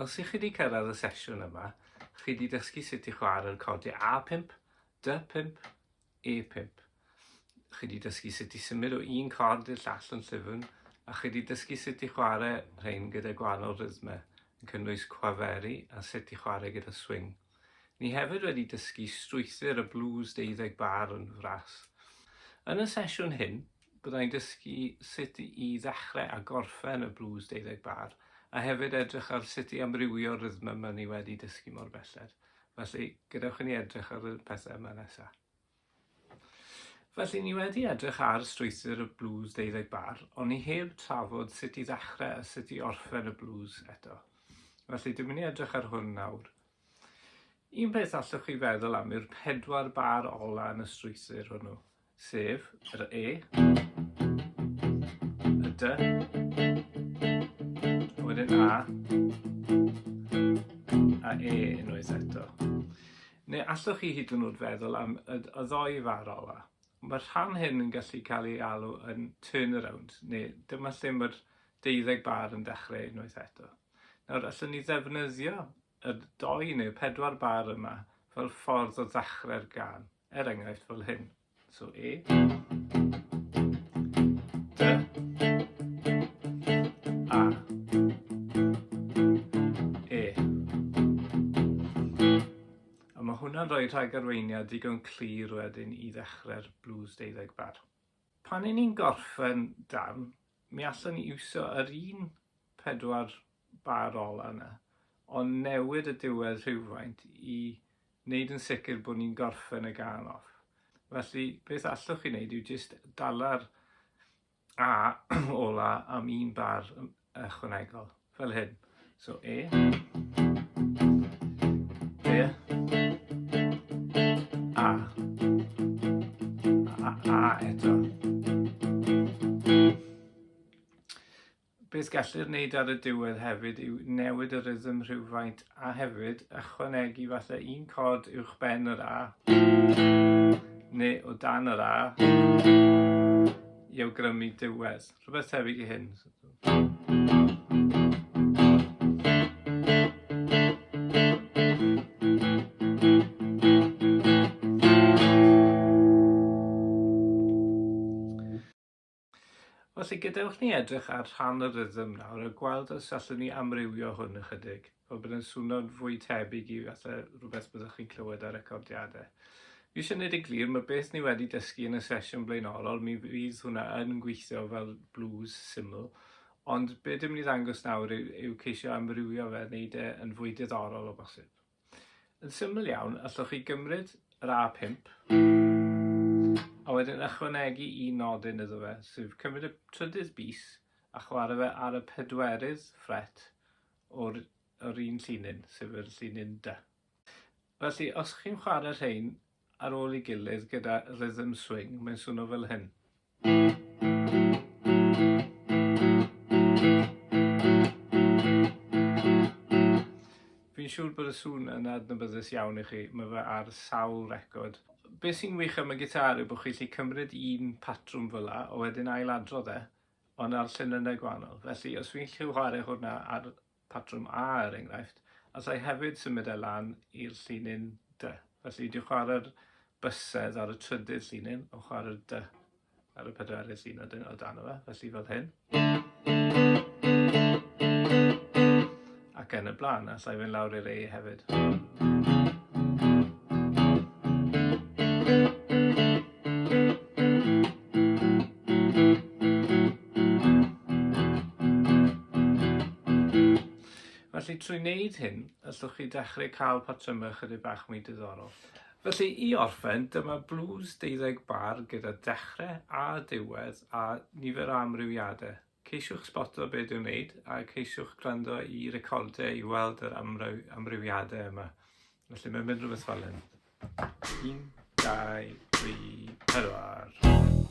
Os ych chi wedi cyrraedd y sesiwn yma, chi wedi dysgu sut i chwarae'r codiau A5, D5, E5. Chi wedi dysgu sut i symud o un cord i'r llall yn llyfn, a chi wedi dysgu sut i chwarae rhain gyda gwahanol rhythmau, yn cynnwys cwaferi a sut i chwarae gyda swing. Ni hefyd wedi dysgu strwythur y blues deuddeg bar yn fras. Yn y sesiwn hyn, byddai'n dysgu sut i ddechrau a gorffen y blues deuddeg bar, a hefyd edrych ar sut i amrywio'r rhythm yma ni wedi dysgu mor belled. Felly, gadewch i ni edrych ar y pethau yma nesaf. Felly, ni wedi edrych ar strwythur y blues deuddeg bar, ond ni heb trafod sut i ddechrau a sut i orffen y blues eto. Felly, dwi'n mynd i edrych ar hwn nawr. Un peth allwch chi feddwl am yw'r pedwar bar ola yn y strwythur hwnnw, sef yr E, y D, a wedyn A, a E unwaith eto. Neu allwch chi hyd yn oed feddwl am y, y ddoi far ola. Mae'r rhan hyn yn gallu cael ei alw yn turnaround, neu dyma lle mae'r deuddeg bar yn dechrau unwaith eto. Nawr, allwn ni ddefnyddio y doi neu pedwar bar yma fel ffordd o ddechrau'r gân, er enghraifft fel hyn. So E, D, A, E. A mae hwnna'n rhoi rhagarweiniad digon clir wedyn i ddechrau'r blues deuddeg bar. Pan 'yn ni'n gorffen darn, mi allwn ni iwsio yr un pedwar bar ola yna, ond newid y diwedd rhywfaint i wneud yn sicr bod ni'n gorffen y gân off. Felly, beth allwch chi wneud yw jyst dala'r A ola am un bar ychwanegol, fel hyn. So E, D, A, A, A eto. Beth gellir wneud ar y diwedd hefyd yw newid y rhythm rhywfaint a hefyd ychwanegu falle un cord uwch ben yr A neu o dan yr A i awgrymu diwedd. Rhywbeth tebyg i hyn. Felly, gadewch ni edrych ar rhan y rhythm nawr a gweld os allwn ni amrywio hwn ychydig, fel bod e'n swno'n fwy tebyg i falle rhywbeth byddwch chi'n clywed ar recordiadau. Fi eisiau gwneud yn glir, mae beth ni wedi dysgu yn y sesiwn blaenorol, mi fydd hwnna yn gweithio fel blues syml, ond be dwi'n mynd i ddangos nawr yw, yw ceisio amrywio fe, wneud e yn fwy diddorol o bosib. Yn syml iawn, allwch chi gymryd yr A5 a wedyn ychwanegu un nodyn iddo fe, sef cymryd y trydydd bys a chwarae fe ar y pedwerydd ffret o'r, or un llinyn, sef yr llinyn D. Felly, os chi'n chwarae rhain ar ôl ei gilydd gyda rhythm swing, mae'n swnio fel hyn. Fi'n siŵr bod y sŵn yn adnabyddus iawn i chi, mae fe ar sawl record. Be sy'n wych am y gitar yw bod chi'n gallu cymryd un patrwm fel la, a wedyn ailadrodd e, ond ar llinynnau gwahanol. Felly, os fi'n gallu chwarae hwnna ar patrwm A er enghraifft, allai hefyd symud e lan i'r llinyn D. Felly dwi'n chwarae'r bysedd ar y trydydd llinyn, ond chwarae'r D ar y pedwerydd llinyn o dan o fe, felly fel hyn. Ac yn y blaen, allai fynd lawr i'r E hefyd. Felly trwy wneud hyn, allwch chi dechrau cael patrymau chydig bach mwy diddorol. Felly i orffen, dyma blues deuddeg bar gyda dechrau a diwedd a nifer o amrywiadau. Ceisiwch sboto be dwi'n wneud a ceisiwch gwrando i recordiau i weld yr amrywiadau yma. Felly mae'n mynd rhywbeth fel hyn. 1, 2, 3, 4.